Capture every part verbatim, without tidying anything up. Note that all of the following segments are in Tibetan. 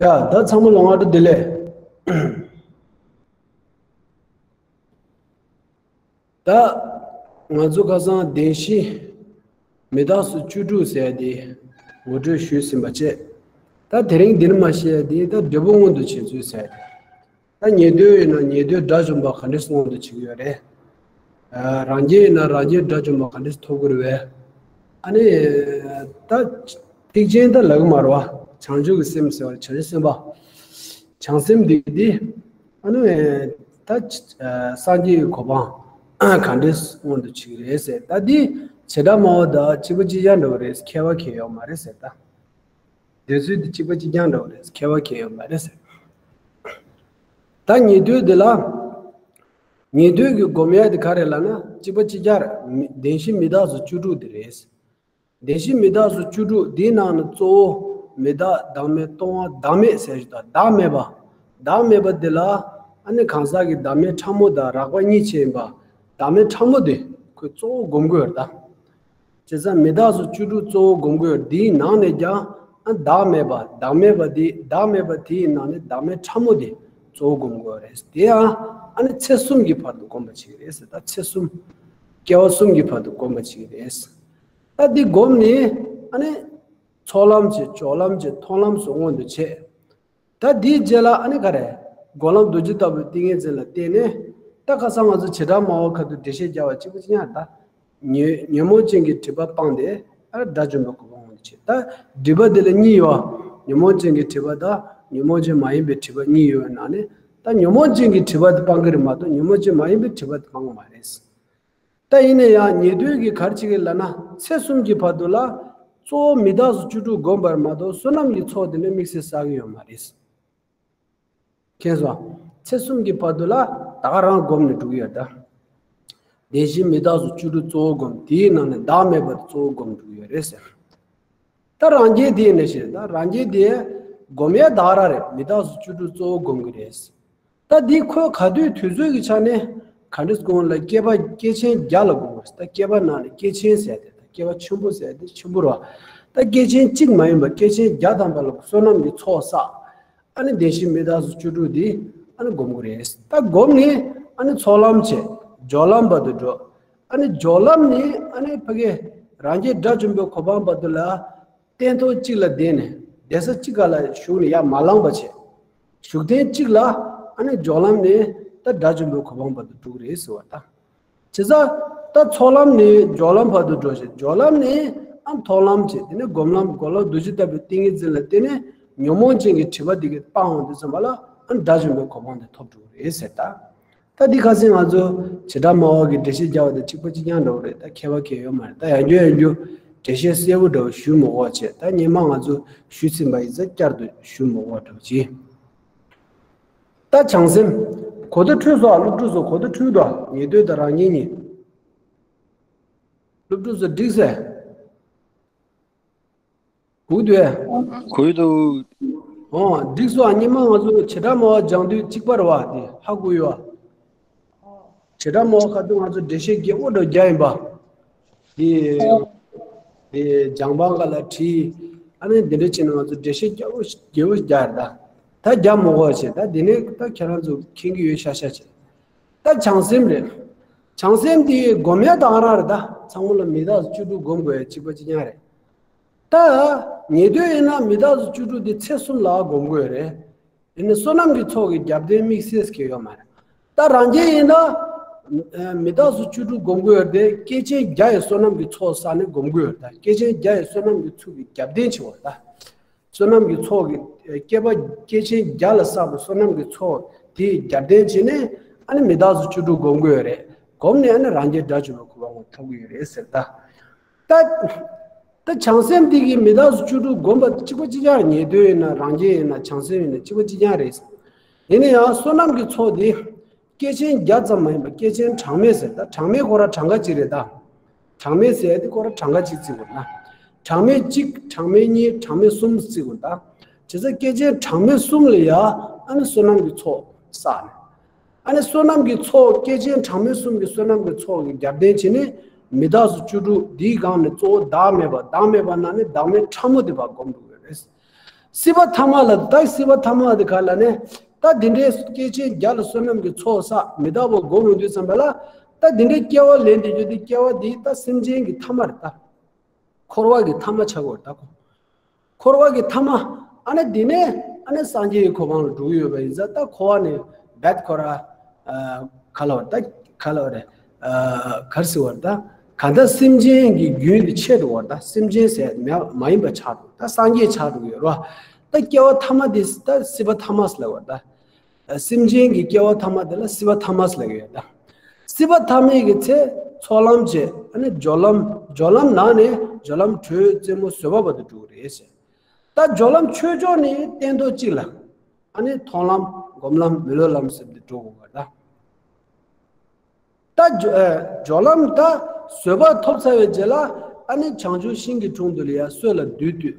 ཡ། ད་ཚང་མ་ལ་སྔ་དྲོ་བདེ་ལེགས། ད་ང་ཚོ་ཁ་སང་བདེན་བཞི་མི་རྟག་སོགས་བཅུ་དྲུག་ཟེར་ཡ་དེ་ངོ་སྤྲོད་ཞུས་ཟིན་པ་བཅས། ད་དེ་རིང་འདིར་མ་བཤད་ཡ་དེ་ད་འབྲས་བུ་མངོན་དུ་བྱེད་ཚུལ་ཟེར་ཡ་དེ། ད་ཉེ་དོན་ཡིན་ན་ཉེ་དོན་དགྲ་བཅོམ་པ་ག་འདྲས་མངོན་དུ་བྱེད་ཀྱི་ཡོད་རེད། ཨ། རང་རྒྱལ་ཡིན་ན་རང་རྒྱལ་དགྲ་བཅོམ་པ་ག་འདྲས་ཐོབ་ཀྱི་རེད་པས། ཨ་ནི། ད་ཐེག་ཆེན་ད་ལབ་ཀྱི་མ་རེད་པ། བྱང་ཆུབ་ཀྱི་སེམས་ཟེར་བ་བྱང་ཆུབ་སེམས་དཔའ། བྱང་སེམས་འདི་འདི། ཨ་ནི། ད་སངས་རྒྱས་ཀྱི་གོ་འཕང་ག་འདྲས་མངོན་དུ་བྱེད་ཀྱི་རེད་ཟེར། ད་འདི་བྱེ་བྲག་སྨྲ་བ་དང་གཅིག་པ་གཅིག་རྐྱང་འདྲ་བོ་རེད། ཁྱད་པར་གང་ཡང་ཡོད་མ་རེད་ཟེར་ད། འདོད་ཚུལ་འདི་གཅིག་པ་གཅིག་རྐྱང་འདྲ་བོ་རེད། ཁྱད་པར་གང་ཡང་ཡོད་མ་རེད་ཟེར། ད་ཉེ་དོན་འདི་ལ། ཉེ་དོན་གྱི་སྒོམ་ཡ་དེ་ག་རེ་ལབ་ན་གཅིག་པ་གཅིག་རྐྱང་རེད། མི་བདེན་བཞི་མི་རྟག་སོགས་བཅུ་དྲུག་དེ་རེད། བདེན་བཞི་མི་རྟག་སོགས་བཅུ་དྲུག་དེའི་ནང་ནས་གཙོ་བོ་མི་རྟག་བདག་མེད་སྟོང་པ་བདག་མེད་ཟེར་ཞིག་དང་། བདག་མེད་པ། བདག་མེད་པ་འདི་ལ་ཨ་ནི་གང་ཟག་གི་བདག་མེད་ཕྲ་མོ་དང་རགས་པ་གཉིས་ཕྱེ་ཡིན་པ། བདག་མེད་ཕྲ་མོ་དེ་ཁོས་གཙོ་བོ་སྒོམ་དགོས་རེད་ད། བྱས་ཙང་མི་རྟག་སོགས་བཅུ་དྲུག་གཙོ་བོ་སྒོམ་དགོས། དེའི་ནང་ནས་ཀྱང་ཨ་བདག་མེད་པ། བདག་མེད་པ་དེ། བདག་མེད་པ་དེའི་ནང་ནས་བདག་མེད་ཕྲ་མོ་དེ་གཙོ་བོ་སྒོམ་དགོས་རེད། དེ་ཡང་ཨ་ནི་ཚེ་གསུམ་གྱི་བར་དུ་སྒོམ་པ་བྱེད་ཀྱི་རེད་ཟེར། ད་ཚེ་གསུམ། སྐྱེ་བ་གསུམ་གྱི་བར་དུ་སྒོམ་པ་བྱེད་ཀྱི་རེད། ད་འདི་སྒོམ་ནས་ཨ་ནི་ཚོགས་ལམ་བྱེད། སྦྱོར་ལམ་བྱེད། མཐོང་ལམ་སོགས་མངོན་དུ་བྱེད། ད་དེའི་རྗེས་ལ་ཨ་ནི་ག་རེ། སྒོམ་ལམ་རྡོ་རྗེ་ལྟ་བུའི་ཏིང་ངེ་འཛིན་ལ་བརྟེན་ནས། ད་ཁ་སང་ང་ཚོ་བྱེ་བྲག་སྨྲ་བ་ཁ་ཐུག་འགྲེལ་བཤད་རྒྱག་པ་གཅིག་པ་གཅིག་རྐྱང་རེད་ད། ཉོན་ཉོན་མོངས་ཅན་གྱི་སྒྲིབ་པ་སྤངས་ཏེ་ཨ་དགྲ་བཅོམ་པའི་གོ་འཕང་མངོན་དུ་བྱེད། ད་སྒྲིབ་པ་དེ་ལ་གཉིས་ཡོད། ཉོན་མོངས་ཅན་གྱི་སྒྲིབ་པ་དང་ཉོན་མོངས་ཅན་མ་ཡིན་པའི་སྒྲིབ་པ་གཉིས་ཡོད་པའི་ནང་ནས། ད་ཉོན་མོངས་ཅན་གྱི་སྒྲིབ་པ་དེ་སྤང་གི་རེད་མ་གཏོགས་ཉོན་མོངས་ཅན་མ་ཡིན་པའི་སྒྲིབ་པ་དེ་སྤང་གི་མ་རེད། ད་ཡིན་ན་ཡང་ཉེ་དོན་གྱིས་ག་རེ་བྱེད་ཀྱི་ལབ་ན། ཚེ་གསུམ་གྱི་བར་དུ་ལ་གཙོ་བོ་མི་རྟག་སོགས་བཅུ་དྲུག་བསྒོམས་པར་མ་གཏོགས་བསོད་ནམས་ཀྱི་ཚོགས་དེ་ནི་དམིགས་བསལ་བསགས་ཀྱི་ཡོད་མ་རེད། མཁྱེན་སོང་། ཚེ་གསུམ་གྱི་བར་དུ་ལ་ད་ག་རང་བསྒོམས་ནས་འགྲོ་གི་ཡོད་ད། བདེན་བཞི་མི་རྟག་སོགས་བཅུ་དྲུག་གཙོ་བོ་བསྒོམ། དེའི་ནང་ནས་བདག་མེད་པ་དེ་གཙོ་བོ་བསྒོམ་འགྲོ་གི་ཡོད་རེད་ཟེར། ད་རང་རྒྱལ་དེ་ནས་བཤད། ད་རང་རྒྱལ་དེ་སྒོམ་ཡ་ད་ག་རང་རེད། མི་རྟག་སོགས་བཅུ་དྲུག་གཙོ་བོ་བསྒོམ་གི་རེད། ད་འདི་ཁོས་ག་དུས་དུས་ཚོད་ཀྱི་ཆ་ནས་ག་འདྲ་སྒོམ་ལ། བསྐལ་པ་སྐྱེས་ཆེན་བརྒྱ་ལ་སྒོམ་དགོས། ད་བསྐལ་པ་ནང་ནས་སྐྱེས་ཆེན་ཟེར་དེ། ད་བསྐལ་པ་ཆེན་པོ་ཟེར་དེ་ཆེན་པོ་རེད་པ། ད་སྐྱེས་ཆེན་གཅིག་མ་ཡིན་པ་སྐྱེས་ཆེན་བརྒྱ་ཐམ་པ་ལ་བསོད་ནམས་ཀྱི་ཚོགས་བསགས། ཨ་ནི་བདེན་བཞི་མི་རྟག་སོགས་བཅུ་དྲུག་འདི་ཨ་ནི་སྒོམ་དགོས་རེད། ད་སྒོམ་ནས་ཨ་ནི་ཚོགས་ལམ་བྱེད། སྦྱོར་ལམ་བར་དུ་འགྲོ། ཨ་ནི་སྦྱོར་ལམ་ནི་ཨ་ནི་ཕ་གི་རང་རྒྱལ་དགྲ་བཅོམ་པའི་གོ་འཕང་བར་དུ་ལ། སྟན་ཐོག་གཅིག་ལ་བསྡད་ནས་གདན་ས་གཅིག་ག་ལ་བཞུགས་ནས་ཡར་མ་ལངས་པ་བྱས། བཞུགས་གདན་གཅིག་ལ་ཨ་ནི་སྦྱོར་ལམ་ནས་ད་དགྲ་བཅོམ་པའི་གོ་འཕང་བར་དུ་འགྲོ་གི་རེད་ཟེར་བ་དང་། བྱས་ཙང་ད་ཚོགས་ལམ་ནས་སྦྱོར་ལམ་བར་དུ་འགྲོ་ཞིང་། སྦྱོར་ལམ་ནས་ཨ་མཐོང་ལམ་བྱེད། དེ་ནས་སྒོམ་ལམ། སྒོམ་ལམ་རྡོ་རྗེ་ལྟ་བུའི་ཏིང་ངེ་འཛིན་ལ་བརྟེན་ནས་ཉོན་མོངས་ཅན་གྱི་སྒྲིབ་པ་འདི་གིས་སྤང་འོང་དུས་ཙམ་པ་ལ་ཨ་ནི་དགྲ་བཅོམ་པའི་གོ་འཕང་དེ་ཐོབ་འགྲོ་གི་རེད་ཟེར་ད། ད་འདི་ཁ་སང་ང་ཚོ་བྱེ་བྲག་སྨྲ་བ་གི་འགྲེལ་བཤད་རྒྱག་པ་དང་གཅིག་པ་གཅིག་རྐྱང་འདྲ་བོ་རེད། ད་ཁྱད་པར་གང་ཡང་ཡོད་མ་རེད། ད་ཡང་བསྐྱར་ཡང་བསྐྱར་འགྲེལ་བཤད་གསལ་པོ་འདྲ་བོ་ཞུ་མི་དགོས་པ་བྱས། ད་སྔོན་མ་ང་ཚོ་ཞུས་ཟིན་པ་ཡིན་ཙང་བསྐྱར་དུ་ཞུ་མི་དགོས་པ་འདྲ་བོ་བྱས། ད་བྱང་སེམས། གོ་བརྡ་འཕྲོད་སོང་ཨ། སློབ་ཕྲུག་ཚོ་གོ་བརྡ་འཕྲོད་དོ། ཉེ་དོན་དང་རང་རྒྱལ་གཉིས། སློབ་ཕྲུག་ཚོ་འགྲིག་ཟེར། གུག་དུས། གུག་འདུག། ཨོ། འགྲིག་སོང་ཨ། སྔོན་མ་ང་ཚོ་བྱེ་བྲག་སྨྲ་བ་སྦྱང་དུས་གཅིག་པ་རེད་པ། དེ་ཧ་གོ་ཡོད་པ། བྱེ་བྲག་སྨྲ་བ་ཁ་ཐུག་ང་ཚོ་འགྲེལ་བཤད་རྒྱས་པོ་འདྲ་བོ་རྒྱག་ཡིན་པ། དེ། དེ་སྦྱང་པ་ག་ལ་བྲིས། ཨ་ནི་འདི་འདྲ་བྱས་ནས་ང་ཚོ་འགྲེལ་བཤད་རྒྱས་པོ་རྒྱས་པོ་རྒྱག་རེད་ད། ད་རྒྱག་མི་དགོས་པ་བྱས། ད་འདི་ནས་ད་ཁྱེད་རང་ཚོ་མཁྱེན་གྱི་ཡོད་ཤག་ཤག་བྱས། ད་བྱང་སེམས་རེད། བྱང་སེམས་དེ་སྒོམ་ཡ་ད་ག་རང་རེད་ད། ཚང་མ་ལ་མི་རྟག་སོགས་བཅུ་དྲུག་སྒོམ་དགོས་ཡ་གཅིག་པ་གཅིག་རྐྱང་རེད། ད་ཉེ་དོན་ཡིན་ན་མི་རྟག་སོགས་བཅུ་དྲུག་དེ་ཚེ་གསུམ་ལ་སྒོམ་དགོས་རེད། ཡིན་ན་བསོད་ནམས་ཀྱི་ཚོགས་ཀྱི་རྒྱབ་རྟེན་དམིགས་བསལ་གང་ཡང་ཡོད་མ་རེད། ད་རང་རྒྱལ་ཡིན་ན་མི་རྟག་སོགས་བཅུ་དྲུག་སྒོམ་དགོས་ཡ་དེ་སྐྱེས་ཆེན་བརྒྱ་ཡི་བསོད་ནམས་ཀྱི་ཚོགས་བསགས་ནས་སྒོམ་དགོས་ཡ་རེད། ད་སྐྱེས་ཆེན་བརྒྱ་ཡི་བསོད་ནམས་ཀྱི་ཚོགས་ཀྱི་རྒྱབ་རྟེན་བྱེད་པ་རེད་ད། བསོད་ནམས་ཀྱི་ཚོགས་ཀྱི་བསྐལ་པ་སྐྱེས་ཆེན་བརྒྱ་ལ་བསགས་པའི་བསོད་ནམས་ཀྱི་ཚོགས་དེའི་རྒྱབ་རྟེན་བྱས་ནས་ཨ་ནི་མི་རྟག་སོགས་བཅུ་དྲུག་སྒོམ་དགོས་ཡོད་རེད། སྒོམ་ནས་ཨ་ནི་རང་རྒྱལ་དགྲ་བཅོམ་པའི་གོ་འཕང་ཐོབ་ཀྱི་ཡོད་རེད་ཟེར་ད། ད་ད་བྱང་སེམས་འདི་གིས་མི་རྟག་སོགས་བཅུ་དྲུག་སྒོམ་པ་གཅིག་པ་གཅིག་རྐྱང་རེད། ཉེ་དོན་ཡིན་ན་རང་རྒྱལ་ཡིན་ན་བྱང་སེམས་ཡིན་ན་གཅིག་པ་གཅིག་རྐྱང་རེད། ཡིན་ན་ཡང་བསོད་ནམས་ཀྱི་ཚོགས་འདི་སྐྱེས་ཆེན་བརྒྱ་ཙམ་མ་ཡིན་པར་སྐྱེས་ཆེན་གྲངས་མེད་ཟེར། ད་གྲངས་མེད་ཁོ་རང་གྲངས་ཀ་གཅིག་རེད་ད། གྲངས་མེད་ཟེར་ཡ་དེ་ཁོ་རང་གྲངས་ཀ་གཅིག་བརྩི་དགོས་ན། གྲངས་མེད་གཅིག་གྲངས་མེད་གཉིས། གྲངས་མེད་གསུམ་བརྩི་དགོས་ན། ད་བྱས་ཙང་སྐྱེས་ཆེན་གྲངས་མེད་གསུམ་ལ་ཡ་ཨ་ནི་བསོད་ནམས་ཀྱི་ཚོགས་བསགས་ནས། ཨ་ནི་བསོད་ནམས་ཀྱི་ཚོགས་སྐྱེས་ཆེན་གྲངས་མེད་གསུམ་གྱི་བསོད་ནམས་ཀྱི་ཚོགས་ཀྱི་རྒྱབ་རྟེན་བྱས་ནས་མི་རྟག་སོགས་བཅུ་དྲུག་འདིའི་སྒང་ནས་གཙོ་བོ་བདག་མེད་པ། བདག་མེད་པ་ནང་ནས་བདག་མེད་ཕྲ་མོ་དེ་ཕར་སྒོམ་དགོས་རེད། སྲིད་པ་ཐ་མ་ལ། ད་སྲིད་པ་ཐ་མ་དེ་ག་ལ་ནས། ད་འདི་འདྲའི་སྐྱེས་ཆེན་བརྒྱ་ལ་བསོད་ནམས་ཀྱི་ཚོགས་བསགས་མི་རྟག་པ་སྒོམ་འོང་དུས་ཙམ་པ་ལ། ད་འདི་འདྲའི་སྐྱེ་བ་ལེན་དུས་རྒྱུ་དེ་སྐྱེ་བ་འདི་ད་སེམས་ཅན་གྱི་ཐ་མ་རེད་ད། འཁོར་བ་གི་ཐ་མ་ཆགས་པ་རེད་ད་ཁོ། འཁོར་བ་གི་ཐ་མ། ཨ་ནི་འདི་ནས་ཨ་ནི་སངས་རྒྱས་ཀྱི་གོ་འཕང་ལ་འགྲོ་གི་ཡོད་པ་ཡིན་ཙང་། ད་འཁོར་བ་ནས་བད་ཁོ་ར། ཨ། ག་ལ་བ་ད་ག་ལ་བ་རེད། ཨ། གར་སི་བར་ད། ག་ད་སེམས་ཅན་གྱི་རྒྱུན་དེ་ཆད་འགྲོ་བར་ད། སེམས་ཅན་ཟེར་མ་མ་ཡིན་པ་ཆགས་འགྲོ། ད་སངས་རྒྱས་ཆགས་འགྲོ་གི་ཡོད་ར། ད་སྐྱེ་བ་ཐ་མ་དེ་ད་སྲིད་པ་ཐ་མ་ཟེར་ལབ་པ་ད། སེམས་ཅན་གྱི་སྐྱེ་བ་ཐ་མ་དེ་ལ་སྲིད་པ་ཐ་མ་ཟེར་ལབ་ཀྱི་ཡོད་ད། སྲིད་པ་ཐ་མའི་གི་ཚེ་ཚོགས་ལམ་བྱས། ཨ་ནི་སྦྱོར་ལམ། སྦྱོར་ལམ་ནང་ནས་སྦྱོར་ལམ་དྲོད་རྩེ་མོ་བཟོད་པ་བར་དུ་འགྲོ་གི་རེད་ཟེར། ད་སྦྱོར་ལམ་ཆོས་མཆོག་ནི་སྟན་ཐོག་གཅིག་ལ། ཨ་ནི་མཐོང་ལམ་སྒོམ་ལམ་མི་སློབ་ལམ་ཟེར་ཏེ་འགྲོ་དགོས་པ་ད། ད་སྦྱོ- ཨ། སྦྱོར་ལམ་ད་བཟོད་པ་ཐོབ་ཚར་བའི་རྗེས་ལ། ཨ་ནི་བྱང་ཆུབ་ཤིང་གི་དྲུང་དུ་ལ་ཡར་སྲོད་ལ་བདུད་བཏུལ།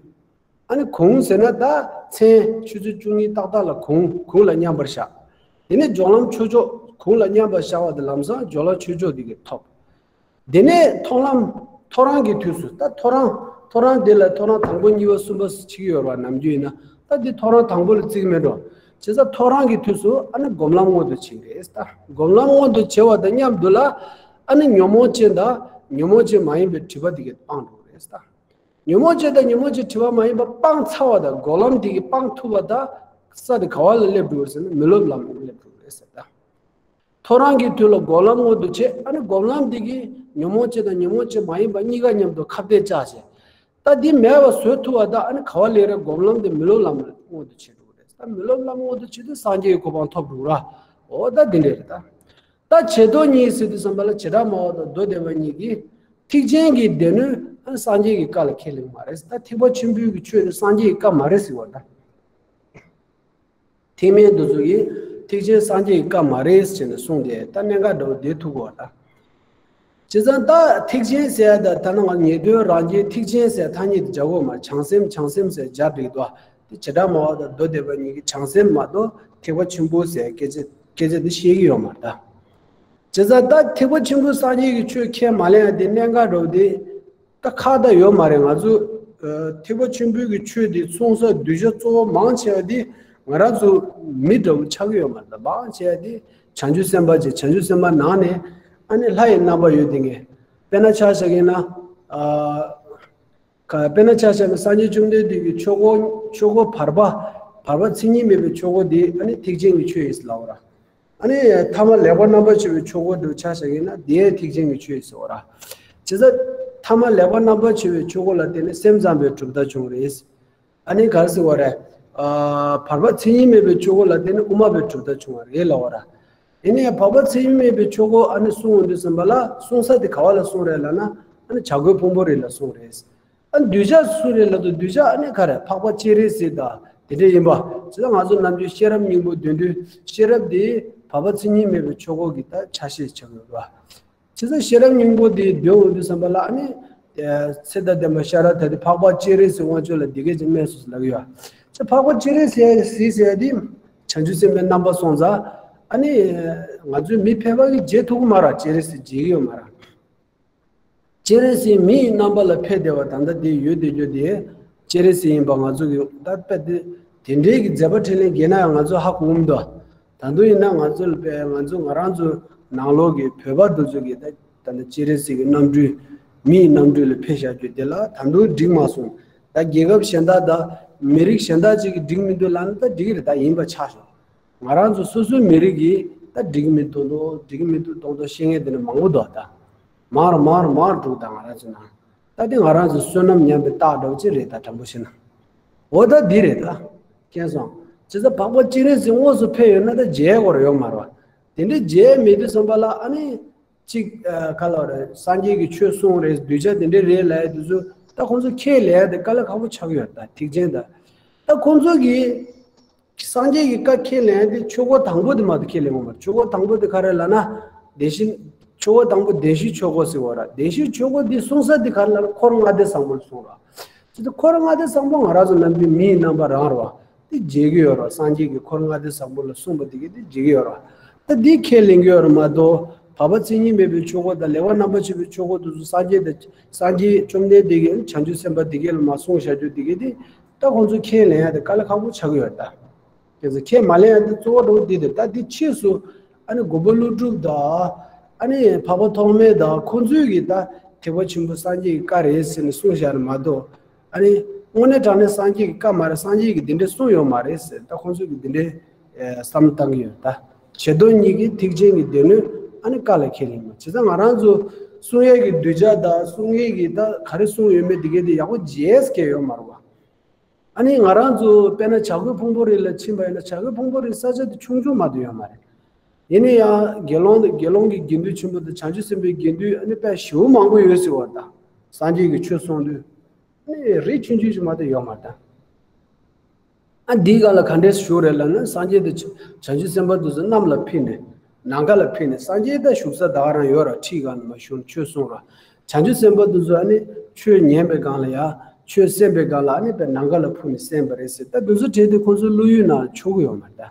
ཨ་ནི་གུང་ཟེར་ན་ད་མཚན་ཆུ་ཚོད་བཅུ་གཉིས་ཏག་ཏག་ལ་གུང་། གུང་ལ་མཉམ་པར་བཞག་དེ་ནས་སྦྱོར་ལམ་ཆོས་མཆོག་གུང་ལ་མཉམ་པར་བཞག་པ་དེ་ལམ་སང་སྦྱོར་ལམ་ཆོས་མཆོག་དེ་གི་ཐོབ། དེ་ནས་མཐོང་ལམ་ཐོ་རངས་ཀྱི་དུས་སུ། ད་ཐོ་རངས། ཐོ་རངས་དེ་ལ་ཐོ་རངས་དང་པོ་གཉིས་པ་གསུམ་པ་ཟེར་ཅིག་ཡོད་རེད་བ། ནམ་རྒྱུན་ཡིན་ན་ད་འདི་ཐོ་རངས་དང་པོ་ལ་བརྩི་གི་མེད་འགྲོ། བྱས་ཙང་ཐོ་རངས་ཀྱི་དུས་སུ་ཨ་ནི་སྒོམ་ལམ་སྔོན་དུ་ཕྱིན་རེད་ད། སྒོམ་ལམ་སྔོན་དུ་བྱེད་པ་དང་མཉམ་དུ་ལ། ཨ་ནི་ཉོན་མོངས་ཅན་དང་ཉོན་མོངས་ཅན་མ་ཡིན་པའི་སྒྲིབ་པ་དེ་གས་སྤངས་འགྲོ་གི་རེད་ད། ཉོན་མོངས་ཅན་དང་ཉོན་མོངས་ཅན་སྒྲིབ་པ་མ་ཡིན་པ་སྤངས་ཚར་བ་དང་། སྒོམ་ལམ་དེ་གིས་སྤང་ཐུབ་པ་དང་། ས་དེ་ག་བ་ལ་སླེབས་འགྲོ་ཟེར་ན་མི་སློབ་ལམ་ལ་སླེབས་འགྲོ་རེད་ཟེར་ད། ཐོ་རངས་ཀྱི་དུས་ལ་སྒོམ་ལམ་སྔོན་དུ་བྱེད། ཨ་ནི་སྒོམ་ལམ་དེ་གིས་ཉོན་མོངས་ཅན་དང་ཉོན་མོངས་ཅན་མ་ཡིན་པ་གཉིས་ཀ་མཉམ་དུ་ཁ་གཏད་བཅག་བྱས། ད་འདི་མེད་པ་བཟོ་ཐུབ་པ་དང་། ཨ་ནི་ག་བ་ལ་རེད། སྒོམ་ལམ་དེ་མི་སློབ་ལམ་ལ་སྔོན་དུ་བྱེད་འགྲོ་རེད། ད་མི་སློབ་ལམ་སྔོན་དུ་བྱེད་དུས་སངས་རྒྱས་ཀྱི་གོ་འཕང་ཐོབ་འགྲོ་ར། འོ་ད་འདི་འདྲ་རེད་ད། ད་བྱེ་ཐོག་གཉིས་ཟེར་དུས་ཙམ་པ་ལ་བྱེ་བྲག་སྨྲ་བ་དང་མདོ་སྡེ་པ་གཉིས་ཀྱིས་ཐེག་ཆེན་གྱི་སྡེ་སྣོད་ཨ་ནི་སངས་རྒྱས་ཀྱི་བཀའ་ལ་ཁས་ལེན་མ་རེད། ད་ཐེག་པ་ཆེན་པོའི་གི་ཆོས་དེ་སངས་རྒྱས་ཀྱི་བཀའ་མ་རེད་ཟེར་བ་ད། ཐེག་དམན་དེ་ཚོ་གིས་ཐེག་ཆེན་སངས་རྒྱས་ཀྱི་བཀའ་མ་རེད་ཟེར་ནས་གསུངས་ཏེ། ད་གནད་འགག་འདྲ་བོ་འདི་ཐུག་གོ་ད། བྱས་ཙང་ད་ཐེག་ཆེན་ཟེར་ཡ་ད། ད་ནང་ང་ཉེ་དོན་རང་རྒྱལ་ཐེག་ཆེན་ཟེར་ཐ་སྙད་དེ་སྦྱར་གོ་མ། བྱང་སེམས་བྱང་སེམས་ཟེར་སྦྱར་འགྲིག་འདུག་དེ་བྱེ་བྲག་སྨྲ་བ་དང་མདོ་སྡེ་པ་གཉིས་ཀྱིས་བྱང་སེམས་མ་གཏོགས་ཐེག་པ་ཆེན་པོ་ཟེར་སྐད་ཆ་སྐད་ཆ་དེ་བཤད་ཀྱི་ཡོད་མ་རེད་ད། བྱས་ཙང་ད་ཐེག་པ་ཆེན་པོ་སངས་རྒྱས་ཀྱི་ཆོས་ཁས་མ་ལེན་ཡ་དེ་གནད་འགག་འདྲ་བོ་དེ་ད་ཁག་ད་ཡོད་མ་རེད། ང་ཚོ་ཨ་ཐེག་པ་ཆེན་པོའི་གི་ཆོས་དེ་གསུང་ས་གདུལ་བྱ་གཙོ་བོ་མང་ཆེ་བ་དེ་ང་རང་ཚོ་མི་འདྲ་བོ་ཆགས་ཀྱི་ཡོད་མ་རེད་ད། མང་ཆེ་བ་དེ་བྱང་ཆུབ་སེམས་དཔའ་ཅིག་བྱང་ཆུབ་སེམས་དཔའ་ནང་ནས་ཨ་ནི་ལྷ་ཡི་རྣམ་པ་ཡོད་དེ་ངས། དཔེར་ན་ཆ་བཞག་གི་ཡིན་ན། ཨ་ག་དཔེར་ན་ཆ་བཞག་ན་སངས་རྒྱས་བཅོམ་ལྡན་འདས་ཀྱི་ཆོས་འཁོར། ཆོས་འཁོར་བར་པ། བར་པ་མཚན་ཉིད་མེད་པའི་ཆོས་འཁོར་དེ་ཨ་ནི་ཐེག་ཆེན་གྱི་ཆོས་ཡིན་ཟེར་ལབ་པ་ར། ཨ་ནི་ཐ་མ་ལེགས་པར་རྣམ་པར་ཕྱེ་བའི་ཆོས་འཁོར་དུ་ཆ་བཞག་ཡིན་ན་དེ་ཐེག་ཆེན་གྱི་ཆོས་ཡིན་ཟེར་བ་ར། བྱས་ཙང་ཐ་མ་ལེགས་པར་རྣམ་པར་ཕྱེ་བའི་ཆོས་འཁོར་ལ་བརྟེན་ནས་སེམས་ཙམ་པའི་གྲུབ་མཐའ་བྱུང་རེད། ཨ་ནི་ག་རེ་ཟེར་བ་རེད། ཨ་བར་པ་མཚན་ཉིད་མེད་པའི་ཆོས་འཁོར་ལ་བརྟེན་ནས་དབུ་མ་པའི་གྲུབ་མཐའ་བྱུང་བ་རེད་ལབ་པ་ར། ཡིན་ནའི་བར་པ་མཚན་ཉིད་མེད་པའི་ཆོས་འཁོར་ཨ་ནི་གསུང་འོང་དུས་ཙམ་པ་ལ་གསུང་ས་དེ་ག་བ་ལ་གསུང་རེད་ལབ་ན། ཨ་ནི་བྱ་རྒོད་ཕུང་པོ་རི་ལ་གསུང་རེད། ཨ་གདུལ་བྱ་སུ་རེད་ལབ་དུས་གདུལ་བྱ་ཨ་ནི་ག་རེ་འཕགས་པ་སྤྱན་རས་གཟིགས་དང་དེ་འདྲ་ཡིན་པ། བྱས་ཙང་ང་ཚོ་ནམ་རྒྱུན་ཤེས་རབ་སྙིང་པོ་འདོན་དུས་ཤེས་རབ་དེ་བར་པ་མཚན་ཉིད་མེད་པའི་ཆོས་འཁོར་གྱི་ད་ཆ་ཤས་ཆགས་ཡོད་པ། བྱས་ཙང་ཤེས་རབ་སྙིང་པོ་དེ་འདོན་འོང་དུས་ཙམ་པ་ལ་ཨ་ནི་ཚེ་དང་ལྡན་པ་ཤ་ར་དྭ་ཏིས་འཕགས་པ་སྤྱན་རས་གཟིགས་དབང་ཕྱུག་ལ་འདི་སྐད་ཅེས་སྨྲས་སོ་ལབ་ཀྱི་ཡོད། བྱས་འཕགས་པ་སྤྱན་རས་གཟིགས་ཟེར་ཡ་དེ་བྱང་ཆུབ་སེམས་དཔའི་རྣམ་པ་སོང་ཙང་ཨ་ནི་ང་ཚོའི་མི་ཕལ་པ་གིས་མཇལ་ཐུབ་ཀྱི་མ་རེད། སྤྱན་རས་གཟིགས་མཇལ་གྱི་ཡོད་མ་རེད། སྤྱན་རས་གཟིགས་མི་ཡི་རྣམ་པ་ལ་ཕེབས་བསྡད་པ་ད་ལྟ་དེ་ཡོད་བསྡད་རྒྱུ་དེ་སྤྱན་རས་གཟིགས་ཡིན་པ་ང་ཚོ་གི་ད་དཔེ་དེ་དེ་འདྲའི་གི་མཛད་པ་འཕྲིན་ལས་རྒྱས་ན་ཡང་ང་ཚོ་ཧ་གོ་གི་མི་འདུག་ད་དུང་ཡིན་ན་ང་ཚོ་ལ་དཔེ་ང་ཚོ་ང་རང་ཚོ་ནང་ལོགས་ཀྱི་བོད་པ་འདི་ཚོ་གི་ད་ད་ལྟ་སྤྱན་རས་གཟིགས་ཀྱི་རྣམ་སྤྲུལ་མི་ཡི་རྣམ་སྤྲུལ་ལ་ཕེབས་བཞག་རྒྱུ་དེ་ལ་ད་དུང་འགྲིག་མ་སོང་། ད་རྒྱལ་ཁབ་གཞན་དག་དང་མི་རིགས་གཞན་དག་ཅིག་གིས་འགྲིག་མི་འདུག་ལབ་ན་ད་འགྲིག་གི་རེད། ད་ཡིན་པ་ཆགས་སོང་། ང་རང་ཚོ་སོ་སོའི་མི་རིགས་ཀྱིས་ད་འགྲིག་མི་འདུག་འདུག་འགྲིག་མི་འདུག་འདུག་འདུག་བཤད་མཁན་དེ་འདྲ་མང་པོ་འདུག་ད་མང་རུ་མང་རུ་མང་རུ་འགྲོ་གི། ད་ང་རང་ཚོ་ནང་ད་དེ་ང་རང་ཚོ་བསོད་ནམས་ཉམས་པའི་རྟགས་འདྲ་བོ་ཅིག་རེད། ད་དྲང་པོ་བཤད་ན། འོ་ད་འདི་རེད་ད། མཁྱེན་སོང་། བྱས་ཙང་འཕགས་པ་སྤྱན་རས་གཟིགས་དངོས་སུ་ཕེབས་ཡོད་ན་ད་མཇལ་དགོས་རེད་ཡོད་མ་རེད་བ། དེ་འདྲའི་མཇལ་མེད་དུས་ཙམ་པ་ལ་ཨ་ནི། གཅིག་ཨ་ག་ལ་བ་རེད། སངས་རྒྱས་ཀྱི་ཆོས་གསུང་རེད། གདུལ་བྱ་དེ་འདྲའི་རེད་ལབ་ཡ་དེ་ཚོ་ད་ཁོང་ཚོ་ཁས་ལེན་ཡ་དེ་དཀའ་ལས་ཁག་པོ་ཆགས་ཀྱི་ཡོད་རེད། ད་ཐེག་ཆེན་ད་ད་ཁོང་ཚོ་གིས་སངས་རྒྱས་ཀྱི་བཀའ་ཁས་ལེན་ཡ་དེ་ཆོས་འཁོར་དང་པོ་དེ་མ་གཏོགས་ཁས་ལེན་གྱི་མ་རེད། ཆོས་འཁོར་དང་པོ་དེ་ག་རེ་ལབ་ན་བདེན་བཞི། ཆོས་འཁོར་དང་པོ་བདེན་བཞིའི་ཆོས་འཁོར་ཟེར་བ་རེད། བདེན་བཞིའི་ཆོས་འཁོར་དེ་གསུང་ས་དེ་ག་རེ་ལབ་ན་འཁོར་ལྔ་སྡེ་བཟང་པོ་ལ་གསུང་རེད། ཅི་སྟེ་འཁོར་ལྔ་སྡེ་བཟང་པོ་ང་རང་ཚོ་ནམ་རྒྱུན་མི་ཡི་རྣམ་པ་རང་རེད་བ། དེ་མཇལ་གྱི་ཡོད་རེད། སངས་རྒྱས་ཀྱིས་འཁོར་ལྔ་སྡེ་བཟང་པོ་ལ་གསུངས་པ་དེ་གས་དེ་མཇལ་གྱི་ཡོད་རེད། ད་དེ་ཁས་ལེན་གྱི་ཡོད་རེད་མ་གཏོགས། བར་པ་མཚན་ཉིད་མེད་པའི་ཆོས་འཁོར་དང་ལེགས་པར་རྣམ་པར་ཕྱེ་བའི་ཆོས་འཁོར་དེ་ཚོ་སངས་རྒྱས་དང་། སངས་རྒྱས་བཅོམ་ལྡན་འདས་ཀྱིས་བྱང་ཆུབ་སེམས་དཔའ་དེ་གས་ལ་མ་གསུངས་བཞག་རྒྱུ་དེ་གས་དེ་ ད་ཁོང་ཚོ་ཁས་ལེན་ཡ་དེ་དཀའ་ལས་ཁག་པོ་ཆགས་ཀྱི་ཡོད་རེད་ད། དེ་ཚོ་ཁས་མ་ལེན་ཡ་དེ་གཙོ་བོ་འགྲོ་འདི་དེ་ད་འདི་ཕྱིས་སུ་ཨ་ནི་མགོན་པོ་ཀླུ་སྒྲུབ་དང་ཨ་ནི་འཕགས་པ་ཐོགས་མེད་དང་ཁོང་ཚོས་ཀྱིས་ད་ཐེག་པ་ཆེན་པོ་སངས་རྒྱས་ཀྱི་བཀའ་རེད་ཟེར་ནས་གསུངས་བཞག་ནས་མ་གཏོགས། ཨ་ནི་དངོས་གནས་དྲང་གནས་སངས་རྒྱས་ཀྱི་བཀའ་མ་རེད། སངས་རྒྱས་ཀྱིས་འདི་འདྲས་གསུངས་ཡོད་མ་རེད་ཟེར་ད་ཁོང་ཚོས་ཀྱིས་འདི་འདྲས་ཨེ་བསམ་བློ་བཏང་གི་ཡོད་ད། བྱེ་ཐོག་གཉིས་ཀྱི་ཐེག་ཆེན་གྱི་སྡེ་སྣོད་ཨ་ནི་བཀའ་ལ་ཁས་ལེན་པ་བྱས་ཙང་ང་རང་ཚོ་གསུང་ཡས་ཀྱི་གདུལ་བྱ་དང་གསུང་ཡས་ཀྱི་ད་ག་རེ་གསུངས་ཡོད་མེད་འདི་གས་དེ་ཡག་པོ་བརྗེད་ཀྱི་ཡོད་མ་རེད་བ། ཨ་ནི་ང་རང་ཚོ་དཔེར་ན་བྱ་རྒོད་ཕུང་པོ་རི་ལ་ཕྱིན་པ་ཡིན་ན་བྱ་རྒོད་ཕུང་པོ་རི་ས་ཆ་དེ་ཆུང་ཆུང་མ་གཏོགས་ཡོད་མ་རེད། ཡིན་ན་ཡང་དགེ་སློང་དང་དགེ་སློང་གི་དགེ་འདུན་ཆེན་པོ་དང་བྱང་ཆུབ་སེམས་དཔའི་དགེ་འདུན་ཨ་ནི་དཔེ་ཞེ་པོ་མང་པོ་ཡོད་ཟེར་བ་དང་སངས་རྒྱས་ཀྱི་ཆོས་གསུང་དུས་ཨ་ནི་རི་ཆུང་ཆུང་ཞིག་མ་གཏོགས་ཡོད་མ་རེད་ད། ཨ་འདིའི་སྒང་ལ་ག་འདྲས་བཞུགས་རེད་ལབ་ན་སངས་རྒྱས་དང་བྱང་ཆུབ་སེམས་དཔའ་དེ་ཚོ་གནམ་ལ་ཕེབས་ནས་ནམ་མཁའ་ལ་ཕེབས་ནས་སངས་རྒྱས་ད་བཞུགས་ས་ད་ག་རང་ཡོད་ར་ཁྲིའི་སྒང་ལ་མ་བཞུགས་ཆོས་གསུང་ར། བྱང་ཆུབ་སེམས་དཔའ་དེ་ཚོ་ཨ་ནི་ཆོས་ཉན་པའི་སྒང་ལ་ཡ་ཆོས་གསན་པའི་སྒང་ལ་ཨ་ནི་དཔེ་ནམ་མཁའ་ལ་འཕུར་ནས་གསན་པ་རེད་ཟེར་ད་དེ་ཚོ་བྲིས་ཏེ་ཁོང་ཚོའི་བློ་ཡུལ་ནང་ཆུད་ཀྱི་ཡོད་མ་རེད་ད།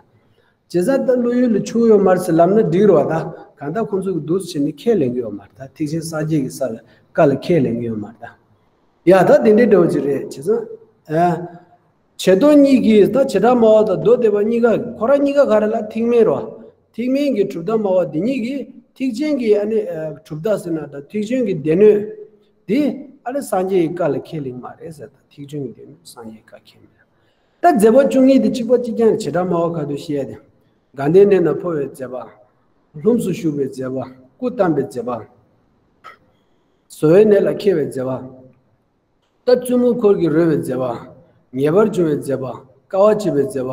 བྱས་ཙང་ད་བློ་ཡུལ་ལ་ཆུད་ཀྱི་ཡོད་མ་རེད་ཟེར་ལབ་ན་འགྲིག་རེད་བ་ད་གང་ལྟར་ཁོང་ཚོ་གི་འདུག་ཟེར་ནས་ཁས་ལེན་གྱི་ཡོད་མ་རེད་ད་ཐེག་ཆེན་སངས་རྒྱས་ཀྱི་ས་ལ་བཀའ་ལ་ཁས་ལེན་གྱི་ཡོད་མ་རེད་ད། ཡ་ད་དེ་འདྲའི་འདྲ་བོ་ཅིག་རེད་བྱས་ཙང་། ཨ། བྱེ་ཐོག་གཉིས་ཀྱིས་ད་བྱེ་བྲག་སྨྲ་བ་དང་མདོ་སྡེ་པ་གཉིས་ཀ་ཁོ་རང་གཉིས་ཀ་ག་རེ་ལ་ཐེག་དམན་རོ། ཐེག་དམན་གྱི་གྲུབ་མཐའ་སྨྲ་བ་འདི་གཉིས་ཀྱིས་ཐེག་ཆེན་གྱི་ཨ་ནི་ཨ་གྲུབ་མཐའ་ཟེར་ན་ད་ཐེག་ཆེན་གྱི་སྡེ་སྣོད་འདི་ཨ་ནི་སངས་རྒྱས་ཀྱི་བཀའ་ལ་ཁས་ལེན་མ་རེད་ཟེར་ད་ཐེག་ཆེན་གྱི་སྡེ་སྣོད་སངས་རྒྱས་ཀྱི་བཀའ་ཁས་ལེན་ད་མཛད་པ་བཅུ་གཉིས་དེ་གཅིག་པ་གཅིག་རྐྱང་རེད་བྱེ་བྲག་སྨྲ་བ་ཁ་ཐུག་བཤད་ཡ་དེ་དགའ་ལྡན་གནས་ན་འཕོ་བའི་མཛད་པ། ལྷུམས་སུ་ཞུགས་པའི་མཛད་པ་སྐུ་བལྟམས་པའི་མཛད་པ། བཟོ་བའི་གནས་ལ་འཁེལ་བའི་མཛད་པ། ད་བཙུན་མོ་འཁོར་གྱིས་རོལ་བའི་མཛད་པ། ངེས་པར་འབྱུང་བའི་མཛད་པ། དཀའ་བ་སྤྱད་པའི་མཛད་པ།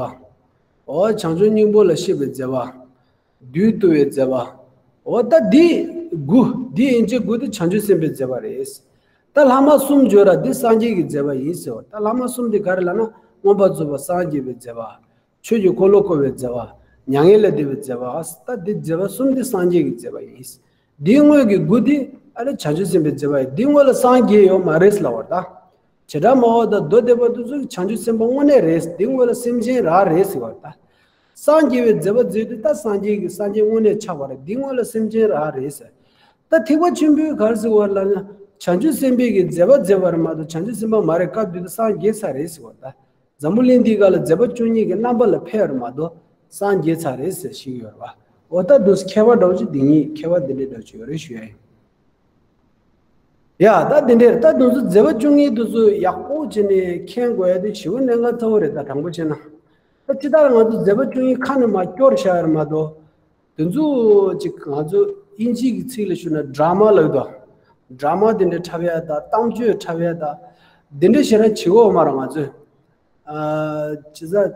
འོ་བྱང་ཆུབ་སྙིང་པོ་ལ་གཤེགས་པའི་མཛད་པ། བདུད་བཏུལ་བའི་མཛད་པ། འོ་ད་འདི་དགུ་འདི་ཡན་ཆད་དགུ་དེ་བྱང་ཆུབ་སེམས་དཔའི་མཛད་པ་རེད། ད་ལྷག་མ་གསུམ་བརྗོད་ར་འདི་སངས་རྒྱས་ཀྱི་མཛད་པ་ཡིན་ཟེར་བ་ད་ལྷག་མ་གསུམ་དེ་ག་རེ་ལབ་ན་མངོན་པར་རྫོགས་པར་སངས་རྒྱས་པའི་མཛད་པ། ཆོས་ཀྱི་འཁོར་ལོ་བསྐོར་བའི་མཛད་པ། མྱ་ངན་ལས་འདས་པའི་མཛད་པ། ད་འདི་མཛད་པ་གསུམ་འདི་སངས་རྒྱས་ཀྱི་མཛད་པ་ཡིན། འདིའི་དངོས་ཀྱི་དགུ་འདི་ཨ་ནི་བྱང་ཆུབ་སེམས་དཔའི་མཛད་པ་ཡིན། འདིའི་དངོས་ལ་སངས་རྒྱས་ཡོད་མ་རེད་ལབ་པ་ད། བྱེ་བྲག་སྨྲ་བ་དང་མདོ་སྡེ་པ་དེ་ཚོས་བྱང་ཆུབ་སེམས་དཔའ་དངོས་གནས་རེད། འདིའི་དངོས་ལ་སེམས་ཅན་རང་རེད་ཟེར་བ་ད། སངས་རྒྱས་པའི་མཛད་པ་མཛད་དུས་ད་སངས་རྒྱས་ཀྱི་སངས་རྒྱས་དངོས་གནས་ཆགས་པ་རེད། འདིའི་དངོས་ལ་སེམས་ཅན་རང་རེད་ཟེར། ད་ཐེག་པ་ཆེན་པོའི་ག་རེ་ཟེར་བ་ལབ་ན་བྱང་ཆུབ་སེམས་དཔའི་གི་མཛད་པ་མཛད་པ་རེད་མ་གཏོགས་བྱང་ཆུབ་སེམས་དཔའ་མ་རེད། སྐབས་དེ་དུས་སངས་རྒྱས་ཚར་རེད་ཟེར་བ་ད། འཛམ་བུ་གླིང་འདིའི་སྒང་ལ་མཛད་པ་བཅུ་གཉིས་ཀྱི་རྣམ་པ་ལ་ཕེབས་རེད་མ་གཏོགས་སངས་རྒྱས་ཚར་རེད་ཟེར་ཞིག་ཡོད་རེད་བ། འོ་ད་འདུག་ཁྱད་པར་འདྲ་བོ་ཅིག་འདི་གཉིས་ཁྱད་པར་འདི་འདྲའི་འདྲ་བོ་ཅིག་ཡོད་རེད་ཞུ་ཡ་ཡིན། ཡ་ད་འདི་འདྲའི་ད་འདུག་མཛད་པ་བཅུ་གཉིས་འདུག་ཡག་པོ་བྱས་ནས་མཁྱེན་དགོས་ཡ་དེ་ཞེ་པོ་གནད་འགག་ཚ་བོ་རེད། ད་དྲང་པོ་བྱས་ན་ད་ཅི་ལྟར་ང་ཚོ་མཛད་པ་བཅུ་གཉིས་ཁ་ནས་མར་སྐྱོར་བཞག་ཡ་རེད་མ་གཏོགས། དེ་ཚོ་ཅིག་ང་ཚོ་དབྱིན་ཇིའི་གི་ཚིག་ལ་ཞུ་ན་ཌ་ར་མ་ལབ་དོ། ཌ་ར་མ་དེ་འདྲ་འཁྲབ་ཡ་དང་གཏམ་བརྗོད་འཁྲབ་ཡ་དང་། དེ་འདྲ་ཞེ་དྲག་བྱེད་དགོས་མ་རེད་ང་ཚོས། ཨ་ཅི་ཟེར།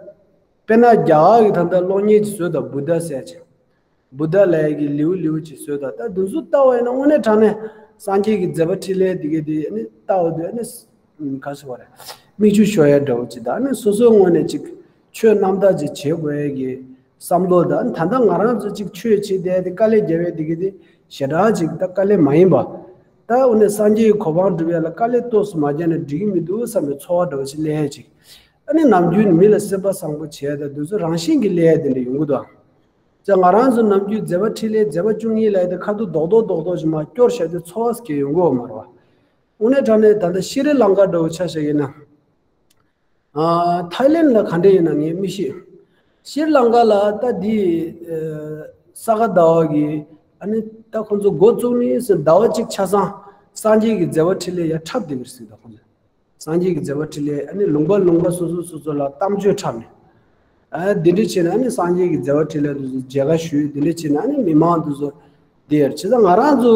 དཔེར་ན་རྒྱ་གར་གི་ད་ལྟ་གློག་བརྙན་ཅིག་བཟོས་དང་བུདྡྷ་ཟེར་ཅིག་བུདྡྷ་ལབ་ཡ་གི་ལེའུ་ལེའུ་ཅིག་བཟོས་དང་ད་དེ་ཚོ་ལྟ་བ་ཡིན་ན་དངོས་གནས་དྲང་གནས་སངས་རྒྱས་ཀྱི་མཛད་པ་འཕྲིན་ལས་དེ་གའི་དེ་ནི་ལྟ་བ་དེ་ནི། ག་ཟེར་བ་རེད། མིག་ཆུ་ཤོར་ཡ་འདྲ་བོ་ཅིག་དང་ནི་སོ་སོའི་ངོས་ནས་ཅིག་ཆོས་རྣམ་དག་ཅིག་བྱེད་དགོས་ཡ་གི་བསམ་བློ་དང་ད་ལྟ་ང་རང་ཚོ་ཅིག་ཆོས་བྱེད་བསྡད་དེ་དཀའ་ལས་རྒྱབ་ཡ་དེ་གི་དེ་ཞེ་དྲག་ཅིག་ད་དཀའ་ལས་མ་ཡིན་པ། ད་འོ་ནས་སངས་རྒྱས་ཀྱི་གོ་འཕང་སྒྲུབ་ཡ་ལ་དཀའ་ལས་ཏོག་ཙམ་མ་རྒྱབ་ན་འགྲིག་གི་མི་འདུག་བསམ་པའི་ཚོར་བ་འདྲ་བོ་ཅིག་སླེབས་ཡ་ཅིག་ཨ་ནི་ནམ་རྒྱུན་མི་ལ་སེམས་པ་བཟང་པོ་བྱེད་ཡ་དང་དེ་ཚོ་རང་བཞིན་གྱིས་སླེབས་ཡ་དེ་འདྲ་ཡོང་གི་འདུག་ཨ། ཅག་ང་རང་ཚོ་ནམ་རྒྱུན་མཛད་པ་འཕྲིན་ལས་མཛད་པ་བཅུ་གཉིས་ལབ་ཡ་དེ་ཁ་ཐུག་རྡོག་རྡོག་རྡོག་རྡོག་ཅིག་མར་སྐྱོར་བཞག་དུས་ཚོར་བ་ཞིག་ཡོང་གི་ཡོད་མ་རེད་བ། དངོས་གནས་དྲང་གནས་ད་ལྟ་ཤི་རི་ལང་ཀ་འདྲ་བོ་ཆ་བཞག་ཡིན་ན། ཨ། ཐའི་ལེན་ལ་ག་འདྲ་ཡིན་ན་ངས་མི་ཤེས། ཤི་རི་ལང་ཀ་ལ་ད་འདི་ཨ་ས་ག་ཟླ་བ་གི་ཨ་ནི་ད་ཁོང་ཚོ་འགོ་བཙུགས་ནས་ཟླ་བ་གཅིག་ཆ་ཚང་སངས་རྒྱས་ཀྱི་མཛད་པ་འཕྲིན་ལས་ཡར་འཁྲབ་བསྡད་ཀྱི་རེད་ཟེར། ད་ཁོང་ཚོ་སངས་རྒྱས་ཀྱི་མཛད་པ་འཕྲིན་ལས་ཨ་ནི་ལུང་པ་ལུང་པ་སོ་སོ་སོ་སོ་ལ་གཏམ་བརྗོད་འཁྲབ་ནས། ཨ། འདི་འདྲ་བྱས་ན་ཨ་ནི་སངས་རྒྱས་ཀྱི་མཛད་པ་འཕྲིན་ལས་དེ་ཚོ་མཇལ་ཁ་ཞུས། འདི་འདྲ་བྱས་ན་ཨ་ནི་མི་མང་དེ་ཚོ་འདི་ཡར་བྱས་ཙང་ང་རང་ཚོ་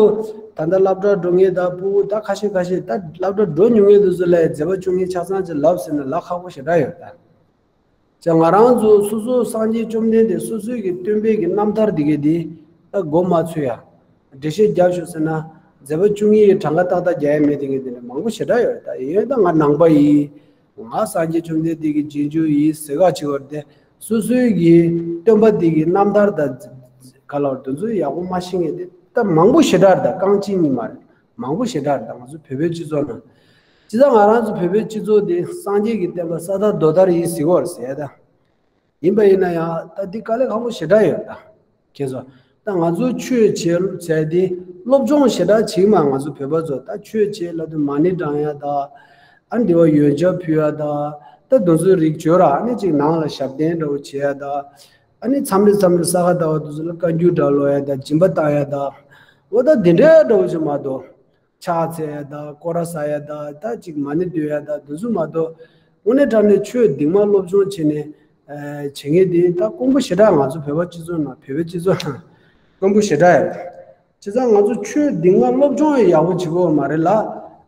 ད་ལྟ་སློབ་གྲྭ་འགྲོ་མཁན་དང་ཕྲུ་གུ་ད་ཁ་ཤས་ཁ་ཤས་ད་སློབ་གྲྭ་འགྲོ་མྱོང་མཁན་དེ་ཚོ་ལ་མཛད་པ་བཅུ་གཉིས་ཆ་ཚང་ཅིག་ལབ་ཟེར་ན་ལབ་ཁག་པོ་ཞེ་དྲག་ཡོད་ད། ཅང་ང་རང་ཚོ་སོ་སོ་སངས་རྒྱས་བཅོམ་ལྡན་འདས་སོ་སོའི་གི་སྟོན་པའི་གི་རྣམ་ཐར་འདི་གའི་འདི་ད་མགོ་མ་ཚོས་ཡ། འགྲེལ་བཤད་རྒྱབ་ཤོག་ཟེར་ན་མཛད་པ་བཅུ་གཉིས་ཡི་གྲངས་ཀ་ཏག་ཏག་རྒྱག་ཡ་མེད་དེ་གི་འདི་འདྲ་མང་པོ་ཞེ་དྲག་ཡོད་རེད། ད་ཡིན་ཡང་ད་ང་ནང་པ་ཡིན། ང་སངས་རྒྱས་བཅོམ་ལྡན་འདས་ཀྱི་རྗེས་འཇུག་ཡིན་ཟེར་ག་ཅིག་བར་དེ་སོ་སོའི་གི་སྟོན་པ་འདི་གི་རྣམ་ཐར་དང་ག་ལ་བར་དེ་ཚོ་ཡག་པོ་མ་ཤེས་མཁན་དེ་ད་མང་པོ་ཞེ་དྲག་རེད། ད་རྐང་གཅིག་གཉིས་མ་རེད། མང་པོ་ཞེ་དྲག་རེད། ད་ང་ཚོ་བོད་པའི་སྤྱི་ཚོགས་ནང་། སྤྱིར་བཏང་ང་རང་ཚོ་བོད་པའི་སྤྱི་ཚོགས་འདི་སངས་རྒྱས་ཀྱི་བསྟན་པ་ས་དར་རྡོ་དར་ཡིན་ཟེར་གྱི་ཡོད་རེད་ཟེར་ཡ་ད། ཡིན་པ་ཡིན་ན་ཡང་ད་འདི་དཀའ་ལས་ཁག་པོ་ཞེ་དྲག་ཡོད་ད། ཁྱེད་ཚོ། ད་ང་ཚོ་ཆོས་བྱེད་ཟེར་དེ་སློབ་སྦྱོང་ཞེ་དྲག་བྱེད་མ། ང་ཚོ་བོད་པ་ཚོ་ད་ཆོས་བྱེད་ལབ་དུས་མ་ཎི་བགྲང་ཡ་ད། ཨ་འདི་བ་ཡོན་ཆབ་ཕུལ་ཡ་ད། ད་དེ་ཚོའི་རིགས་བྱོས་ར། ཨ་ནི་ཅིག་ནང་ལ་ཞབས་བརྟན་འདྲ་བོ་བྱེད་ཡ་ད། ཨ་ནི་མཚམས་རེ་མཚམས་རེ་ས་ག་ཟླ་བ་དེ་ཚོ་ལ་བཀའ་འགྱུར་འདྲ་ཀློག་ཡ་ད། སྦྱིན་པ་བཏང་ཡ་ད། འོ་ད་དེ་འདྲའི་འདྲ་བོ་ཅིག་མ་གཏོགས། ཕྱག་འཚལ་ཡ་ད། སྐོར་ར་ཟ་ཡ་ད། ད་ཅིག་མ་ཎི་འདོན་ཡ་ད། དེ་ཚོ་མ་གཏོགས། དངོས་གནས་དྲང་གནས་ཆོས་སྡིག་མ་སློབ་སྦྱོང་བྱས་ནས་ཨ་བྱེད་མཁན་དེ་ད་དཀོན་པོ་ཞེ་དྲག་ང་ཚོ་བོད་པ་སྤྱི་ཚོགས་ནང་། བོད་པའི་སྤྱི་ཚོགས་ནང་དཀོན་པོ་ཞེ་དྲག་ཡོད་རེད། བྱས་ཙང་ང་ཚོ་ཆོས་སྡིག་མ་སློབ་སྦྱོང་ཡང་ཡག་པོ་བྱེད་དགོས་པ་མ་རེད་ལ།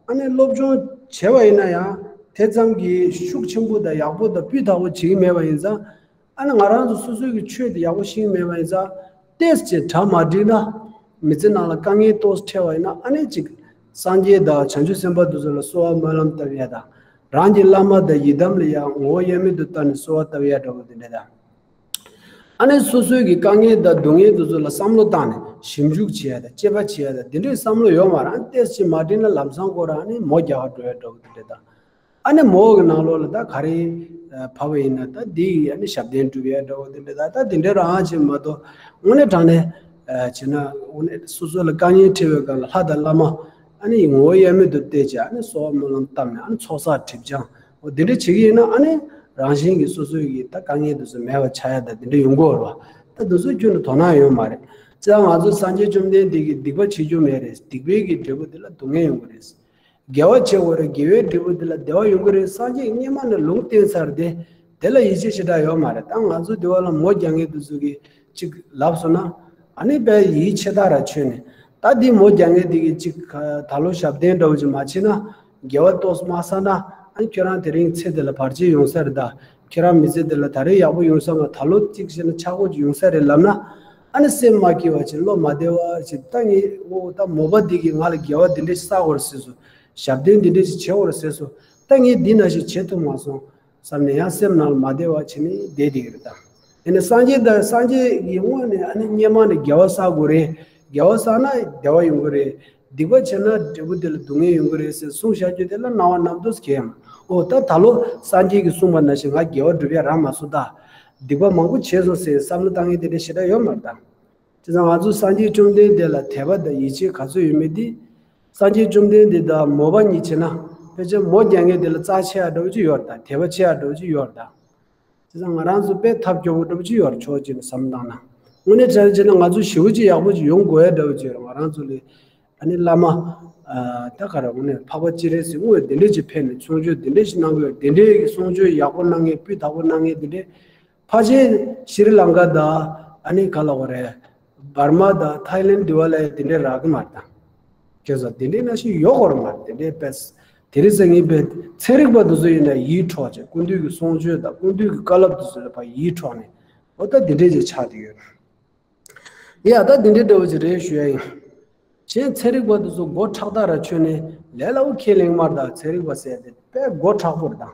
ཨ་ནི་སློབ་སྦྱོང་བྱས་པ་ཡིན་ན་ཡང་དེ་ཙམ་གྱི་ཤུགས་ཆེན་པོ་དང་ཡག་པོ་དང་སྤུས་དག་པོ་བྱེད་ཀྱི་མེད་པ་ཡིན་ཙང་། ཨ་ནི་ང་རང་ཚོ་སོ་སོའི་གི་ཆོས་དེ་ཡག་པོ་ཤེས་ཀྱི་མེད་པ་ཡིན་ཙང་། ཏོག་ཙམ་གྲ་མ་འགྲིག་ན། མི་ཚེ་ནང་ལ་དཀའ་ངལ་ཏོག་ཙམ་འཕྲད་པ་ཡིན་ན། ཨ་ནི་ཅིག་སངས་རྒྱས་དང་བྱང་ཆུབ་སེམས་དཔའ་དེ་ཚོ་ལ་གསོལ་བ་སྨོན་ལམ་བཏབ་ཡ་དང་། རང་གི་བླ་མ་དང་ཡི་དམ་ལ་ཡང་ངོ་བོ་དབྱེར་མེད་དུ་བལྟས་ནས་གསོལ་བ་བཏབ་ཡ་འདྲ་པོ་དེ་འདྲ་དང་། ཨ་ནི་སོ་སོའི་གི་དཀའ་ངལ་དང་སྡུག་བསྔལ་དེ་ཚོ་ལ་བསམ་བློ་བཏང་ནས་ཞིབ་འཇུག་བྱེད་ཡ་དང་། དཔྱད་པ་བྱེད་ཡ་དང་། དེ་འདྲའི་བསམ་བློ་ཡོད་མ་རེད། ཨ་ནི་ཏོག་ཙམ་མ་འགྲིག་ན་ལམ་སང་ཁོ་རང་ཨ་ནི་མོ་རྒྱག་ག་འགྲོ་ཡ་འདྲ་པོ་དེ་འདྲ་དང་། ཨ་ནི་མོ་གི་ནང་ལོགས་ལ་ད་ག་རེ་བབས་པ་ཡིན་ན། ད་འདི་ཡི་ཨ་ནི་ཞབས་བརྟན་སྒྲུབ་ཡ་འདྲ་པོ་དེ་འདྲ་དང་། ད་དེ་འདྲ་རང་བྱེད་མ་གཏོགས། དངོས་གནས་དྲང་གནས་བྱས་ན། དངོས་གནས་སོ་སོ་ལ་དཀའ་ངལ་འཕྲད་པའི་སྒང་ལ་ལྷ་དང་བླ་མ་ཨ་ནི་ངོ་བོ་དབྱེར་མེད་དུ་བལྟས་བྱས། ཨ་ནི་གསོལ་བ་སྨོན་ལམ་བཏབ་ནས། ཨ་ནི་ཚོགས་བསགས་སྒྲིབ་སྦྱང་། འོ་དེ་འདྲ་བྱེད་ཀྱི་ཡིན་ན། ཨ་ནི་རང་བཞིན་གྱིས་སོ་སོའི་གི་ད་དཀའ་ངལ་དེ་ཚོ་མེད་པ་ཆགས་ཡ་ད་དེ་འདྲ་ཡོང་གི་ཡོད་རེད་བ། ད་དེ་ཚོ་ཁྱོན་ནས་དོ་སྣང་ཡོད་མ་རེད། བྱས་ཙང་ང་ཚོ་སངས་རྒྱས་བཅོམ་ལྡན་འདས་ཀྱིས་སྡིག་པ་བྱེད་རྒྱུ་མེད་རེད། སྡིག་པའི་གི་འབྲས་བུ་དེ་ལ་སྡུག་བསྔལ་ཡོང་གི་རེད། དགེ་བ་བྱེད་དགོས་རེད། དགེ་བའི་འབྲས་བུ་དེ་ལ་བདེ་བ་ཡོང་གི་རེད། སངས་རྒྱས་སྔོན་མ་ནས་ལུང་བསྟན་ཚར་ཏེ། དེ་ལ་ཡིད་ཆེས་ཞེ་དྲག་ཡོད་མ་རེད། ད་ང་ཚོ་འདི་བ་ལ་མོ་རྒྱག་མཁན་དེ་ཚོ་གིས་ཅིག་ལབ་སོང་ན། ཨ་ནི་དཔེ་ཡིད་ཆེས་ད་ར་ཆོད་ནས། ད་འདི་མོ་རྒྱག་མཁན་དེ་གིས་ཅིག་ད་ལོ་ཞབས་བརྟན་འདྲ་པོ་ཅིག་མ་བྱས་ན། དགེ་བ་ཏོག་ཙམ་མ་བསགས་ན། ཨ་ནི་ཁྱོད་རང་དེ་རིང་ཚེ་འདི་ལ་བར་ཆད་ཡོང་ས་རེད་ད། ཁྱོད་རང་མི་ཚེ་འདི་ལ་ད་རེས་ཡག་པོ་ཡོང་ས་མ། ད་ལོ་ཅིག་བྱས་ན་ཆག་སྒོ་ཅིག་ཡོང་ས་རེད་ལབ་ན། ཨ་ནི་སེམས་མ་སྐྱིད་པ་བྱས། བློ་མ་བདེ་བ་བྱས། ད་ངས། འོ་ད་མོ་པ་འདི་གིས་ང་ལ་དགེ་བ་འདི་འདྲ་ཞིག་བསགས་དགོས་རེད་ཟེར་སོང་། ཞབས་བརྟན་འདི་འདྲ་ཞིག་བྱེད་དགོས་རེད་ཟེར་སོང་། ད་ངས་འདི་ནང་བཞིན་བྱེད་ཐུབ་མ་སོང་བསམ་ནས་ཡང་སེམས་ནང་ལ་མ་བདེ་བ་བྱས་ནས་བསྡད་བསྡད་ཀྱི་རེད་ད། དེ་ནས་སངས་རྒྱས་དང་། སངས་རྒྱས་ཀྱི་དངོས་ནས་ཨ་ནི་སྔོན་མ་ནས་དགེ་བ་བསགས་དགོས་རེད། དགེ་བ་བསགས་ན་བདེ་བ་ཡོང་གི་རེད། སྡིག་པ་བྱས་ན་འབྲས་བུ་དེ་ལ་སྡུག་བསྔལ་ཡོང་གི་རེད་ཟེར་གསུངས་བཞག་རྒྱུ་དེ་ལ་སྣང་བ་རྣམ་རྟོག་གང་ཡང་མ། འོ་ད་ད་ལོ་སངས་རྒྱས་ཀྱིས་གསུངས་པ་ནང་བཞིན་ང་དགེ་བ་སྒྲུབ་ཡ་རག་མ་སོང་ད། སྡིག་པ་མང་པོ་བྱས་སོང་ཟེར་བསམ་བློ་བཏང་མཁན་དེ་འདྲ་ཞེ་དྲག་ཡོད་མ་རེད་ད། བྱས་ཙང་ང་ཚོ་སངས་རྒྱས་བཅོམ་ལྡན་འདས་ལ་དད་པ་དང་ཡིད་ཆེས་ག་ཚོད་ཡོད་མེད་དེ། སངས་རྒྱས་བཅོམ་ལྡན་འདས་དང་མོ་པ་གཉིས་བྱས་ན། ཕལ་ཆེར་མོ་རྒྱག་མཁན་དེ་ལ་རྩ་ཆེ་ཡ་འདྲ་པོ་ཅིག་ཡོད་རེད་ད། དད་པ་ཆེ་ཡ་འདྲ་པོ་ཅིག་ཡོད་རེད་ད། བྱས་ཙང་ང་རང་ཚོ་དཔེ་ཐབས་སྐྱོ་པོ་འདྲ་པོ་ཅིག་ཡོད་རེད། ཕྱོགས་གཅིག་ནས་བསམ་བློ་བཏང་ན། དངོས་གནས་དྲང་བྱས་ན་ང་ཚོ་ཞེ་པོ་ཅིག་ཡག་པོ་ཅིག་ཡོང་དགོས་ཡ་འདྲ་པོ་ཅིག་ཡོད་རེད། ང་རང་ཚོ་ལ་ཨ་ནི་བླ་མ་ཨ་ད་ག་རེ། དངོས་གནས་འཕགས་པ་སྤྱན་རས་གཟིགས་དངོས་དེ་འདྲས་ཅིག་ཕེབས་ནས་གསུང་ཆོས་དེ་འདྲས་ཤིག་གནང་གི་ཡོད། དེ་འདྲས་ཀྱི་གསུང་ཆོས་ཡག་པོ་གནང་མཁན། སྤུས་དག་པོ་གནང་མཁན་དེ་འདྲས། ཕལ་ཆེར་ཤྲི་ལང་ཀ་དང་། ཨ་ནི་ག་ལབ་དགོས་རེད། འབར་མ་དང་ཐའི་ལེན་དེ་བ་ལ་ཡ་དེ་འདྲས་རག་གི་མ་རེད་ད། ཁྱེད་ཚོ་དེ་འདྲས་ནང་བཞིན་ཡོད་དགོས་རེད་མ་རེད། དེ་འདྲས་དཔེ། དེ་རིང་སང་ཉིན་དཔེ་ཚན་རིག་པ་དེ་ཚོ་ཡིན་ན་ཡིད་འཕྲོག་བྱས། སྐུ་མདུན་གྱི་གསུང་ཆོས་དང་སྐུ་མདུན་གྱི་བཀའ་སློབ་དེ་ཚོ་ལ་ཕར་ཡིད་འཕྲོག་ནས། འོ་ད་དེ་འདྲས་ཅིག་ཆགས་བསྡད་ཡོད། ཡ་ད་དེ་འདྲས་འདྲ་པོ་ཅིག་རེད་ཞུ་ཡ་ཡིན། གཞན་ཚན་རིག་པ་དེ་ཚོ་མགོ་ཁྲག་ཐག་ར་ཆོད་ནས་ལས་སླ་པོ་ཁས་ལེན་མ་རེད་ད། ཚན་རིག་པ་ཟེར་དེ་དཔེ་མགོ་མཁྲེགས་པོ་རེད་ད།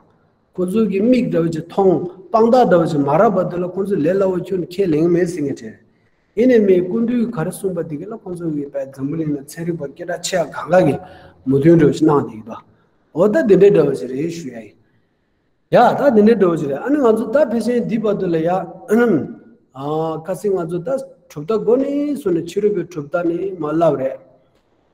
ཁོ་ཚོ་གི་མིག་འདྲ་པོ་ཅིག་མཐོང་། དཔང་རྟགས་འདྲ་པོ་ཅིག་མ་རག་པ་དེ་ལ་ཁོ་ཚོས་ལས་སླ་པོ་ཁྱོན་ནས་ཁས་ལེན་གྱི་མེད་ཟེར་མཁན་དེ་རེད། ཡིན་ནའི་མིན་སྐུ་མདུན་གྱིས་ག་རེ་གསུངས་པ་དེ་ག་ལ་ཁོ་ཚོ་གིས་དཔེ་འཛམ་བུ་གླིང་ན་ཚན་རིག་པ་སྐད་གྲགས་ཆེ་བ་གང་ག་གིས་མོས་མཐུན་འདྲ་པོ་ཅིག་གནང་བསྡད་ཀྱི་འདུག་འོ་ད་དེ་འདྲས་འདྲ་པོ་ཅིག་རེད་ཞུ་ཡ་ཡིན། ཡ་ད་དེ་འདྲས་འདྲ་པོ་ཅིག་རེད། ཨ་ནི་ང་ཚོ་ད་ཕལ་ཆེར་འདི་བར་དུ་ལ་ཡ། ཨ་ཁ་སང་ང་ཚོ་ད་གྲུབ་མཐའ་འགོ་ནས་བཟུང་ནས་ཕྱི་རོལ་པའི་གྲུབ་མཐའ་ནས་མར་བསླབས་རེད།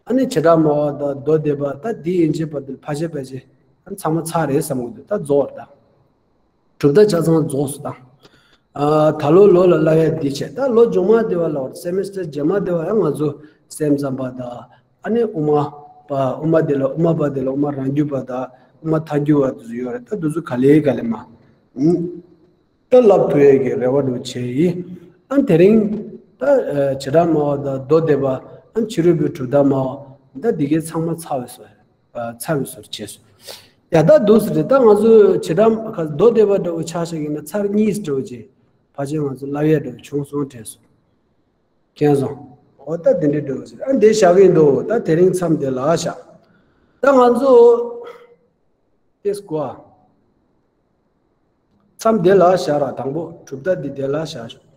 ཨ་ནི་བྱེ་བྲག་སྨྲ་བ་དང་མདོ་སྡེ་པ། ད་འདི་ཡན་ཆད་བར་དུ་ཕལ་ཆེར་ཕལ་ཆེར་ཨ་ནི་ཚང་མ་ཚར་རེད་བསམ་གྱི་འདུག་ད་རྫོགས་རེད་ད། གྲུབ་མཐའ་ཆ་ཚང་རྫོགས་སོང་ད། ཨ་ད་ལོ་ལོ་ལ་བསླབ་ཡ་འདི་བྱས། ད་ལོ་མཇུག་མ་དེ་བ་ལ། སེ་མེ་སི་ཊར་རྗེས་མ་དེ་བ་ཡང་ང་ཚོ་སེམས་ཙམ་པ་དང་། ཨ་ནི་དབུ་མ་པ། དབུ་མ་དེ་ལ་དབུ་མ་པ་དེ་ལ་དབུ་མ་རང་རྒྱུད་པ་དང་། དབུ་མ་ཐལ་འགྱུར་བ་དེ་ཚོ་ཡོད་རེད། ད་དེ་ཚོ་ག་ལེ་ག་ལེ་མར། ཨུམ། ད་བསླབ་ཐུབ་ཡས་ཀྱི་རེ་བ་འདྲ་བོ་བྱས་ཡིན། ཨ་དེ་རིང་ད་ཨ་བྱེ་བྲག་སྨྲ་བ་དང་མདོ་སྡེ་པ། ཨ་ཕྱི་རོལ་པའི་གྲུབ་མཐའ་སྨྲ་བ། ད་འདི་གའི་ཚང་མ་ཚར་བའི་བཟོ། ཨ་ཚར་བའི་བཟོ་བྱས་སོང་། ཡ་ད་འདུག་སེ་རེད། ད་ང་ཚོ་བྱེ་བྲག་མདོ་སྡེ་པ་འདྲ་བོ་ཆ་བཞག་ཡིན་ན་ཚར་གཉིས་འདྲ་བོ་ཅིག་ཕལ་ཆེར་ང་ཚོ་བསླབ་ཡས་འདྲ་བོ་བྱུང་སོང་དྲན་སོང་། མཁྱེན་སོང་། འོ་ད་དེ་འདྲའི་འདྲ་བོ་ཟེར། ཨ་འདི་བཞག་གི་འདུག་ད་དེ་རིང་མཚམས་དེ་ལ་བཞག་ད་ང་ཚོ་ཏེས་གོ་ཨ། མཚམས་དེ་ལ་བཞག་ར། དང་པོ་གྲུབ་མཐའ་འདི་དེ་ལ་བཞག་ཤོག